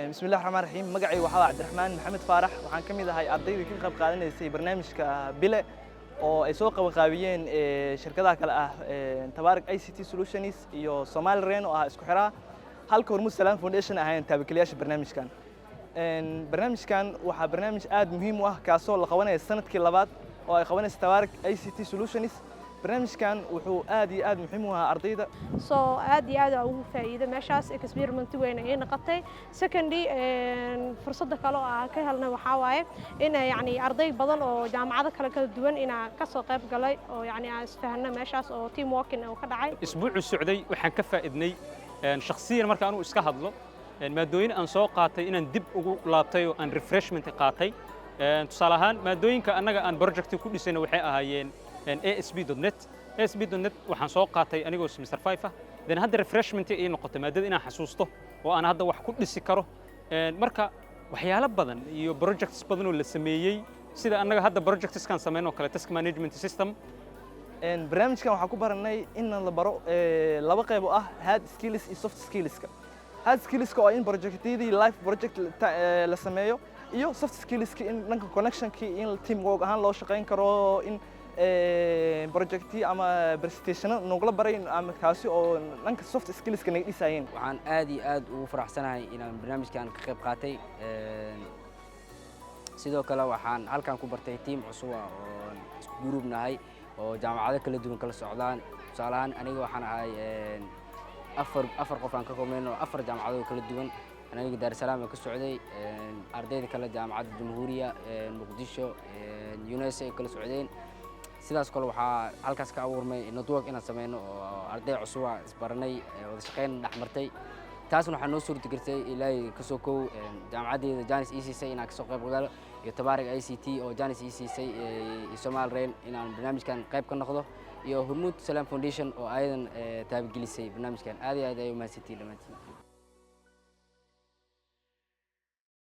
Bismillahi raxmaan raxiim. Magacaygu waxaa waa Cabdiraxmaan Maxamed Faarax. Waxaan ka mid ahay ardayda ka qayb qaadanaysay barnaamijka Bile oo ay soo qabanqaabiyeen shirkadaha kale ah Tabaarak ICT Solutions iyo SomaliREN oo ah isku xiraha, halka Hormuud Salaam Foundation ahayn taabakeliyaasha barnaamijkan. Barnaamijkan waxaa barnaamij aad muhiim u ah, kaasoo la qabanaya sanadkii labaad oo ay qabanaysa Tabaarak ICT Solutions. Barnaamijkan wuxuu aad iyo aad muhiim u ahaa ardayda. So aad iyo aad aan ugu faa'iido meeshaas, experiment weyn ay noqotay. Secondly, fursadda kale oo aan ka helnay waxaa waaye in yacni arday badan oo jaamacado kale kala duwan inaa ka soo qayb galay oo yacni aan isfahanno meeshaas oo team working oo ka dhacay. Isbuucu socday waxaan ka faa'iidnay shakhsiyan, marka anuu iska hadlo, maadooyin aan soo qaatay inaan dib ugu laabtay oo aan refreshment qaatay. Tusaale ahaan, maadooyinka annaga aan project ku dhisayna waxay ahaayeen ASP.NET. ASP.NET waxaan soo qaatay anigoo semester 5 ah. Then hadda refreshment ii noqotay maadada inaan xasuusto oo aan hadda wax ku dhisi karo. Marka waxyaalo badan iyo projects badan oo la sameeyey, sida annaga hadda projectskan sameyn oo kale, task management system. Barnaamijkan waxaan ku baranay in la baro laba qayb oo ah hard skills iyo soft skillska. Hard skillska oo in projectyadii live project la sameeyo, iyo soft skillska in dhanka connectionkii, in team work ahaan loo shaqayn karo, in projecti ama presentationo nogula baray ama kaasi oo dhanka soft skillska naga dhisayeen. Waxaan aad iyo aad ugu faraxsanahay inaan barnaamijkan ka qayb qaatay. Sidoo kale waxaan halkan ku bartay team cusub ah oo isku group nahay oo jaamacado kala duwan kala socdaan. Tusaale ahaan, aniga waxaan ahay afar qof aan ka koobnayn oo afar jaamacadood kala duwan. Aniga Daarusalaam aan ka socday, ardayda kale Jaamacadda Jamhuuriya, Muqdisho, UNESA ay kala socdeen. Sidaas kale waxaa halkaas ka abuurmay network inaan sameyno oo arday cusub aan isbaranay, wada shaqeyn dhex martay. Taasna waxaa noo suurtagelisay, Ilaahay kasoo kow, jaamacaddeeda chance ii siisay inaan kasoo qayb galo, iyo Tabaarak ICT oo chance ii siisay, iyo SomaliREN inaan barnaamijkan qayb ka noqdo, iyo Hormuud Salaam Foundation oo ayadan taabagelisay barnaamijkan. Aad iyo aad ay u mahadsantihiin dhammaantiin.